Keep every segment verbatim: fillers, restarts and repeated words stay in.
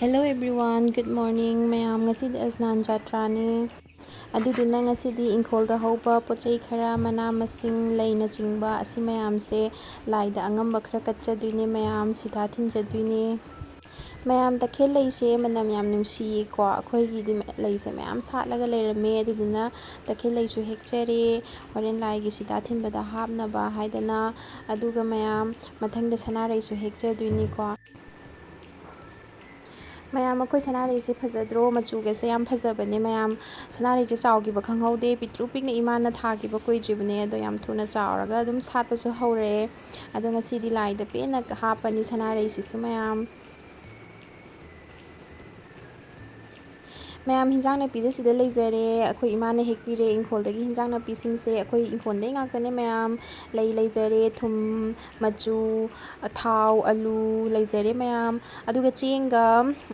Hello everyone, good morning. ꯃꯌꯥꯝ, ꯉꯁꯤꯗꯤ ꯑꯁꯅꯥꯟ ꯖꯥꯇ꯭ꯔꯥꯅꯤ꯫ ꯑꯗꯨꯗꯨꯅ ꯉꯁꯤꯗꯤ ꯏꯪꯈꯣꯜꯗ ꯍꯧꯕ ꯄꯣꯠ ꯆꯩ ꯈꯔ, ꯃꯅꯥ ꯃꯁꯤꯡ, ꯂꯩꯅꯆꯤꯡꯕ, ꯑꯁꯤ ꯃꯌꯥꯝꯁꯦ ꯂꯥꯏꯗ ꯑꯉꯝꯕ ꯈꯔ ꯀꯠꯆꯗꯣꯏꯅꯦ ꯃꯌꯥꯝ, ꯁꯤꯗꯥ ꯊꯤꯟꯖꯗꯣꯏꯅꯦ꯫ ꯃꯌꯥꯝ, ꯇꯈꯦꯜ ꯂꯩꯁꯦ ꯃꯅꯝ ꯌꯥꯝ ꯅꯨꯡꯁꯤꯌꯦꯀꯣ꯫ ꯑꯩꯈꯣꯏꯒꯤꯗꯤ ꯂꯩꯁꯦ ꯃꯌꯥꯝ ꯁꯥꯠꯂꯒ ꯂꯩꯔꯝꯃꯦ꯫ ꯑꯗꯨꯗꯨꯅ ꯇꯈꯦꯜ ꯂꯩꯁꯨ ꯍꯦꯛꯆꯔꯦ, ꯍꯣꯔꯦꯟ ꯂꯥꯏꯒꯤ ꯁꯤꯗꯥ ꯊꯤꯟꯕꯗ ꯍꯥꯞꯅꯕ ꯍꯥꯏꯗꯅ꯫ ꯑꯗꯨꯒ ꯃꯌꯥꯝ, ꯃꯊꯪꯗ ꯁꯅꯥꯔꯩꯁꯨ ꯍꯦꯛꯆꯗꯣꯏꯅꯤꯀꯣ꯫ ꯃꯌꯥꯝ, ꯑꯩꯈꯣꯏ ꯁꯅꯥꯔꯩꯁꯦ ꯐꯖꯗ꯭ꯔꯣ? ꯃꯆꯨꯒꯁꯦ ꯌꯥꯝ ꯐꯖꯕꯅꯦ ꯃꯌꯥꯝ꯫ ꯁꯅꯥꯔꯩꯁꯦ ꯆꯥꯎꯈꯤꯕ ꯈꯪꯍꯧꯗꯦ, ꯄꯤꯛꯇ꯭ꯔꯨ ꯄꯤꯛꯅ ꯏꯃꯥꯅ ꯊꯥꯈꯤꯕ ꯀꯨꯏꯗ꯭ꯔꯤꯕꯅꯦ, ꯑꯗꯣ ꯌꯥꯝ ꯊꯨꯅ ꯆꯥꯎꯔꯒ ꯑꯗꯨꯝ ꯁꯥꯠꯄꯁꯨ ꯍꯧꯔꯦ꯫ ꯑꯗꯣ ꯉꯁꯤꯗꯤ ꯂꯥꯏꯗ ꯄꯦꯟꯅ ꯍꯥꯞꯄꯅꯤ ꯁꯅꯥꯔꯩꯁꯤꯁꯨ ꯃꯌꯥꯝ꯫ ꯃꯌꯥꯝ, ꯍꯤꯟꯖꯥꯡ ꯅꯥꯄꯤꯁꯦ ꯁꯤꯗ ꯂꯩꯖꯔꯦ, ꯑꯩꯈꯣꯏ ꯏꯃꯥꯅ ꯍꯦꯛꯄꯤꯔꯦ ꯏꯪꯈꯣꯜꯗꯒꯤ ꯍꯤꯟꯖꯥꯡ ꯅꯥꯄꯤꯁꯤꯡꯁꯦ, ꯑꯩꯈꯣꯏ ꯏꯪꯈꯣꯜꯗꯩ ꯉꯥꯛꯇꯅꯦ ꯃꯌꯥꯝ꯫ ꯂꯩ ꯂꯩꯖꯔꯦ, ꯊꯨꯝ, ꯃꯆꯨ, ꯊꯥꯎ, ꯑꯂꯨ ꯂꯩꯖꯔꯦ ꯃꯌꯥꯝ꯫ ꯑꯗꯨꯒ ꯆꯦꯡꯒ,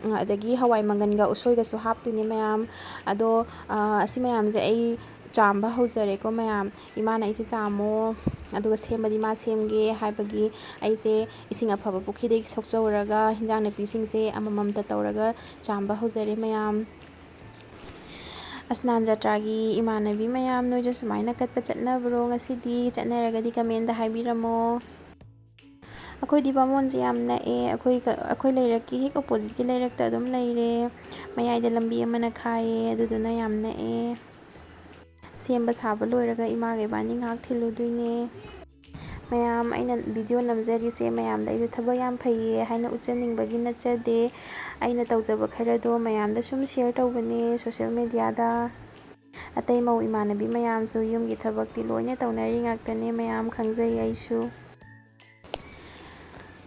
ꯎꯝ, ꯑꯗꯒꯤ ꯍꯋꯥꯏ ꯃꯪꯒꯟꯒ ꯎꯁꯣꯏꯒꯁꯨ ꯍꯥꯞꯇꯣꯏꯅꯦ ꯃꯌꯥꯝ꯫ ꯑꯗꯣ, ꯑ, ꯑꯁꯤ ꯃꯌꯥꯝꯁꯦ ꯑꯩ ꯆꯥꯝꯕ ꯍꯧꯖꯔꯦꯀꯣ ꯃꯌꯥꯝ꯫ ꯏꯃꯥꯅ ꯑꯩꯁꯦ ꯆꯥꯝꯃꯣ, ꯑꯗꯨꯒ ꯁꯦꯝꯕꯗꯤ ꯃꯥ ꯁꯦꯝꯒꯦ ꯍꯥꯏꯕꯒꯤ ꯑꯩꯁꯦ ꯏꯁꯤꯡ ꯑꯐꯕ ꯄꯨꯈ꯭ꯔꯤꯗꯒꯤ ꯁꯣꯛꯆꯧꯔꯒ ꯍꯤꯟꯖꯥꯡ ꯅꯥꯄꯤꯁꯤꯡꯁꯦ ꯑꯃꯃꯝꯇ ꯇꯧꯔꯒ ꯆꯥꯝꯕ ꯍꯧꯖꯔꯦ ꯃꯌꯥꯝ꯫ ꯑꯁꯅꯥꯟ ꯖꯇ꯭ꯔꯥꯒꯤ ꯏꯃꯥꯟꯅꯕꯤ ꯃꯌꯥꯝ, ꯅꯣꯏꯁꯨ ꯁꯨꯃꯥꯏꯅ ꯀꯠꯄ ꯆꯠꯅꯕ꯭ꯔꯣ ꯉꯁꯤꯗꯤ? ꯆꯠꯅꯔꯒꯗꯤ comment ꯍꯥꯏꯕꯤꯔꯝꯃꯣ꯫ ꯑꯩꯈꯣꯏꯗꯤ ꯕꯥꯃꯣꯟꯁꯦ ꯌꯥꯝ ꯅꯛꯑꯦ꯫ ꯑꯩꯈꯣꯏ ꯀ-, ꯑꯩꯈꯣꯏ ꯂꯩꯔꯛꯀꯤ ꯍꯦꯛ oppositeꯀꯤ ꯂꯩꯔꯛꯇ ꯑꯗꯨꯝ ꯂꯩꯔꯦ꯫ ꯃꯌꯥꯏꯗ ꯂꯝꯕꯤ ꯑꯃꯅ ꯈꯥꯏꯌꯦ, ꯑꯗꯨꯗꯨꯅ ꯌꯥꯝ ꯅꯛꯑꯦ꯫ ꯁꯦꯝꯕ ꯁꯥꯕ ꯂꯣꯏꯔꯒ ꯏꯃꯥꯒ ꯏꯕꯥꯅꯤ ꯉꯥꯏꯍꯥꯛ ꯊꯤꯜꯂꯨꯗꯣꯏꯅꯦ꯫ ꯃꯌꯥꯝ, ꯑꯩꯅ video ꯅꯝꯖꯔꯤꯁꯦ ꯃꯌꯥꯝꯗ ꯑꯩꯁꯦ ꯊꯕꯛ ꯌꯥꯝ ꯐꯩꯌꯦ ꯍꯥꯏꯅ ꯎꯠꯆꯅꯤꯡꯕꯒꯤ ꯅꯠꯆꯗꯦ꯫ ꯑꯩꯅ ꯇꯧꯖꯕ ꯈꯔꯗꯣ ꯃꯌꯥꯝꯗ ꯁꯨꯝ share ꯇꯧꯕꯅꯦ social mediaꯗ꯫ ꯑꯇꯩ ꯃꯧ ꯏꯃꯥꯟꯅꯕꯤ ꯃꯌꯥꯝꯁꯨ ꯌꯨꯝꯒꯤ ꯊꯕꯛꯇꯤ ꯂꯣꯏꯅ ꯇꯧꯅꯔꯤ ꯉꯥꯛꯇꯅꯦ ꯃꯌꯥꯝ, ꯈꯪꯖꯩ ꯑꯩꯁꯨ꯫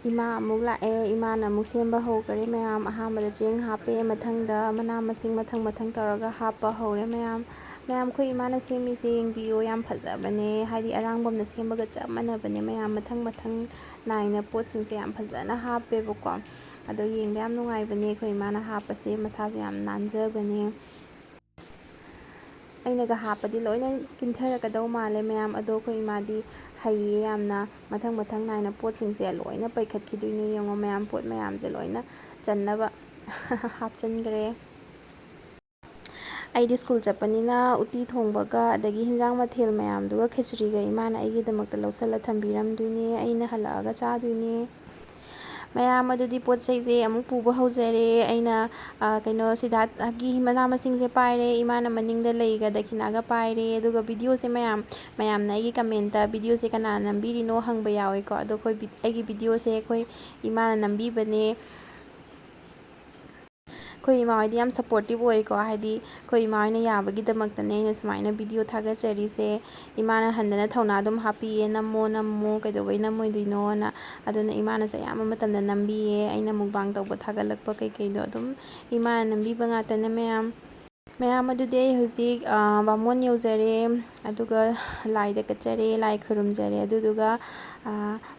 ꯏꯃꯥ ꯑꯃꯨꯛ ꯂꯥꯛꯑꯦ, ꯏꯃꯥꯅ ꯑꯃꯨꯛ ꯁꯦꯝꯕ ꯍꯧꯈꯔꯦ ꯃꯌꯥꯝ꯫ ꯑꯍꯥꯟꯕꯗ ꯆꯦꯡ ꯍꯥꯞꯄꯦ, ꯃꯊꯪꯗ ꯃꯅꯥ ꯃꯁꯤꯡ ꯃꯊꯪ ꯃꯊꯪ ꯇꯧꯔꯒ ꯍꯥꯞꯄ ꯍꯧꯔꯦ ꯃꯌꯥꯝ꯫ ꯃꯌꯥꯝ, ꯑꯩꯈꯣꯏ ꯏꯃꯥꯅ ꯁꯦꯝꯃꯤꯁꯦ ꯌꯦꯡꯕꯤꯌꯣ, ꯌꯥꯝ ꯐꯖꯕꯅꯦ, ꯍꯥꯏꯗꯤ ꯑꯔꯥꯡꯕꯝꯅ ꯁꯦꯝꯕꯒ ꯆꯞ ꯃꯥꯟꯅꯕꯅꯦ ꯃꯌꯥꯝ꯫ ꯃꯊꯪ ꯃꯊꯪ ꯅꯥꯏꯅ ꯄꯣꯠꯁꯤꯡꯁꯦ ꯌꯥꯝ ꯐꯖꯅ ꯍꯥꯞꯄꯦꯕꯀꯣ꯫ ꯑꯗꯣ ꯌꯦꯡꯕ ꯌꯥꯝ ꯅꯨꯡꯉꯥꯏꯕꯅꯦ ꯑꯩꯈꯣꯏ ꯏꯃꯥꯅ ꯍꯥꯞꯄꯁꯦ, ꯃꯁꯥꯁꯨ ꯌꯥꯝ ꯅꯥꯟꯖꯕꯅꯦ꯫ ꯑꯩꯅꯒ ꯍꯥꯞꯄꯗꯤ ꯂꯣꯏꯅ ꯀꯤꯟꯊꯔꯛꯀꯗꯧ ꯃꯥꯜꯂꯦ ꯃꯌꯥꯝ, ꯑꯗꯣ ꯑꯩꯈꯣꯏ ꯏꯃꯥꯗꯤ ꯍꯩꯌꯦ ꯌꯥꯝꯅ꯫ ꯃꯊꯪ ꯃꯊꯪ ꯅꯥꯏꯅ ꯄꯣꯠꯁꯤꯡꯁꯦ ꯂꯣꯏꯅ ꯄꯩꯈꯠꯈꯤꯗꯣꯏꯅꯦ꯫ ꯌꯦꯡꯉꯣ ꯃꯌꯥꯝ, ꯄꯣꯠ ꯃꯌꯥꯝꯁꯦ ꯂꯣꯏꯅ ꯆꯟꯅꯕ꯫ ꯍꯥꯞꯆꯤꯟꯈ꯭ꯔꯦ꯫ ꯑꯩꯗꯤ ꯁ꯭ꯀꯨꯜ ꯆꯠꯄꯅꯤꯅ ꯎꯇꯤ ꯊꯣꯡꯕꯒ ꯑꯗꯒꯤ ꯍꯤꯟꯖꯥꯡ ꯃꯊꯦꯜ ꯃꯌꯥꯝꯗꯨꯒ ꯈꯦꯆ꯭ꯔꯤꯒ ꯏꯃꯥꯅ ꯑꯩꯒꯤꯗꯃꯛꯇ ꯂꯧꯁꯤꯜꯂ ꯊꯝꯕꯤꯔꯝꯗꯣꯏꯅꯦ꯫ ꯑꯩꯅ ꯍꯜꯂꯛꯑꯒ ꯆꯥꯗꯣꯏꯅꯦ꯫ ꯃꯌꯥꯝ, ꯑꯗꯨꯗꯤ ꯄꯣꯠ ꯆꯩꯁꯦ ꯑꯃꯨꯛ ꯄꯨꯕ ꯍꯧꯖꯔꯦ꯫ ꯑꯩꯅ, ꯑ, ꯀꯩꯅꯣ, ꯁꯤꯗꯥꯠꯀꯤ ꯃꯅꯥ ꯃꯁꯤꯡꯁꯦ ꯄꯥꯏꯔꯦ, ꯏꯃꯥꯅ ꯃꯅꯤꯡꯗ ꯂꯩꯒ ꯗꯈꯤꯅꯥꯒ ꯄꯥꯏꯔꯦ꯫ ꯑꯗꯨꯒ ꯚꯤꯗꯤꯑꯣꯁꯦ ꯃꯌꯥꯝ, ꯃꯌꯥꯝꯅ ꯑꯩꯒꯤ ꯀꯃꯦꯟꯇ ꯚꯤꯗꯤꯑꯣꯁꯦ ꯀꯅꯥꯅ ꯅꯝꯕꯤꯔꯤꯅꯣ ꯍꯪꯕ ꯌꯥꯎꯋꯦꯀꯣ꯫ ꯑꯗꯣ ꯑꯩꯈꯣꯏ ꯚꯤ-, ꯑꯩꯒꯤ ꯚꯤꯗꯤꯑꯣꯁꯦ ꯑꯩꯈꯣꯏ ꯏꯃꯥꯅ ꯅꯝꯕꯤꯕꯅꯦ꯫ ꯑꯩꯈꯣꯏ ꯏꯃꯥ ꯍꯣꯏꯗꯤ ꯌꯥꯝ ꯁꯞꯄꯣꯔꯇꯤꯞ ꯑꯣꯏꯀꯣ, ꯍꯥꯏꯗꯤ ꯑꯩꯈꯣꯏ ꯏꯃꯥ ꯍꯣꯏꯅ ꯌꯥꯕꯒꯤꯗꯃꯛꯇꯅꯦ ꯑꯩꯅ ꯁꯨꯃꯥꯏꯅ ꯚꯤꯗꯤꯑꯣ ꯊꯥꯒꯠꯆꯔꯤꯁꯦ꯫ ꯏꯃꯥꯅ ꯍꯟꯗꯅ ꯊꯧꯅꯥ ꯑꯗꯨꯝ ꯍꯥꯞꯄꯤꯌꯦ, "ꯅꯝꯃꯣ, ꯅꯝꯃꯣ, ꯀꯩꯗꯧꯕꯩ ꯅꯝꯃꯣꯏꯗꯣꯏꯅꯣꯅ?" ꯑꯗꯨꯅ ꯏꯃꯥꯅꯁꯨ ꯑꯌꯥꯝꯕ ꯃꯇꯝꯗ ꯅꯝꯕꯤꯌꯦ꯫ ꯑꯩꯅ ꯃꯨꯛꯕꯥꯡ ꯇꯧꯕ ꯊꯥꯒꯠꯂꯛꯄ ꯀꯩꯀꯩꯗꯣ ꯑꯗꯨꯝ ꯏꯃꯥꯅ ꯅꯝꯕꯤꯕ ꯉꯥꯛꯇꯅꯦ ꯃꯌꯥꯝ꯫ ꯃꯌꯥꯝ, ꯑꯗꯨꯗꯤ ꯑꯩ ꯍꯧꯖꯤꯛ, ꯑ, ꯕꯥꯃꯣꯟ ꯌꯧꯖꯔꯦ, ꯑꯗꯨꯒ ꯂꯥꯏꯗ ꯀꯠꯆꯔꯦ, ꯂꯥꯏ ꯈꯨꯔꯨꯝꯖꯔꯦ꯫ ꯑꯗꯨꯗꯨꯒ, ꯑ,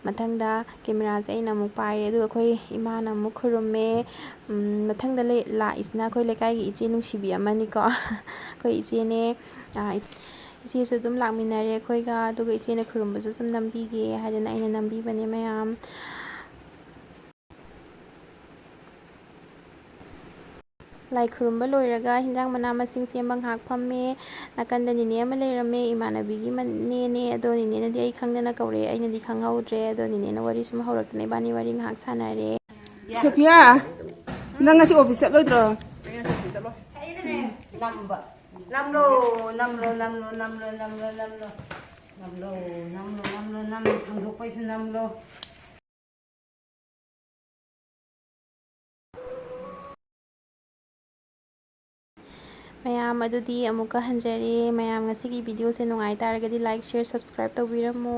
ꯃꯊꯪꯗ ꯀꯦꯃꯦꯔꯥꯁꯦ ꯑꯩꯅ ꯑꯃꯨꯛ ꯄꯥꯏꯔꯦ, ꯑꯗꯨꯒ ꯑꯩꯈꯣꯏ ꯏꯃꯥꯅ ꯑꯃꯨꯛ ꯈꯨꯔꯨꯝꯃꯦ꯫ ꯎꯝ, ꯃꯊꯪꯗ ꯂꯩ-, ꯂꯥꯛꯏꯁꯤꯅ ꯑꯩꯈꯣꯏ ꯂꯩꯀꯥꯏꯒꯤ ꯏꯆꯦ ꯅꯨꯡꯁꯤꯕꯤ ꯑꯃꯅꯤꯀꯣ꯫ ꯑꯩꯈꯣꯏ ꯏꯆꯦꯅꯦ꯫ ꯑ, ꯏꯆꯦꯁꯨ ꯑꯗꯨꯝ ꯂꯥꯛꯃꯤꯟꯅꯔꯦ ꯑꯩꯈꯣꯏꯒ, ꯑꯗꯨꯒ ꯏꯆꯦꯅ ꯈꯨꯔꯨꯝꯕꯁꯨ ꯁꯨꯝ ꯅꯝꯕꯤꯒꯦ ꯍꯥꯏꯗꯅ ꯑꯩꯅ ꯅꯝꯕꯤꯕꯅꯦ ꯃꯌꯥꯝ꯫ ꯂꯥꯏ ꯈꯨꯔꯨꯝꯕ ꯂꯣꯏꯔꯒ ꯍꯤꯟꯖꯥꯡ ꯃꯅꯥ ꯃꯁꯤꯡ ꯁꯦꯝꯕ ꯉꯥꯏꯍꯥꯛ ꯐꯝꯃꯦ꯫ ꯅꯥꯀꯟꯗ ꯅꯤꯅꯦ ꯑꯃ ꯂꯩꯔꯝꯃꯦ, ꯏꯃꯥꯟꯅꯕꯤꯒꯤ ꯃꯅꯦꯅꯦ꯫ ꯑꯗꯣ ꯅꯤꯅꯦꯅꯗꯤ ꯑꯩ ꯈꯪꯗꯅ ꯀꯧꯔꯛꯑꯦ, ꯑꯩꯅꯗꯤ ꯈꯪꯍꯧꯗ꯭ꯔꯦ꯫ ꯑꯗꯣ ꯅꯤꯅꯦꯅ ꯋꯥꯔꯤ ꯁꯨꯝ ꯍꯧꯔꯛꯇꯅ ꯏꯕꯥꯅꯤ ꯋꯥꯔꯤ ꯉꯥꯏꯍꯥꯛ ꯁꯥꯟꯅꯔꯦ꯫ ꯁꯣꯐꯤꯌꯥ, ꯅꯪ ꯉꯁꯤ ꯑꯣꯐꯤꯁ ꯆꯠꯂꯣꯏꯗ꯭ꯔꯣ? ꯅꯝꯕ꯫ ꯅꯝꯂꯣ, ꯅꯝꯂꯣ, ꯅꯝꯂꯣ, ꯅꯝꯂꯣ, ꯅꯝꯂꯣ, ꯅꯝꯂꯣ꯫ ꯅꯝꯂꯣ, ꯅꯝꯂꯣ, ꯅꯝꯂꯣ, ꯅꯝꯂꯣ, ꯁꯪꯗꯣꯛꯄꯩꯁꯨ ꯅꯝꯂꯣ꯫ ꯃꯌꯥꯝ, ꯑꯗꯨꯗꯤ ꯑꯃꯨꯛꯀ ꯍꯟꯖꯔꯦ꯫ ꯃꯌꯥꯝ, ꯉꯁꯤꯒꯤ ꯚꯤꯗꯤꯑꯣꯁꯦ ꯅꯨꯡꯉꯥꯏ ꯇꯥꯔꯒꯗꯤ like, share, subscribe ꯇꯧꯕꯤꯔꯝꯃꯣ꯫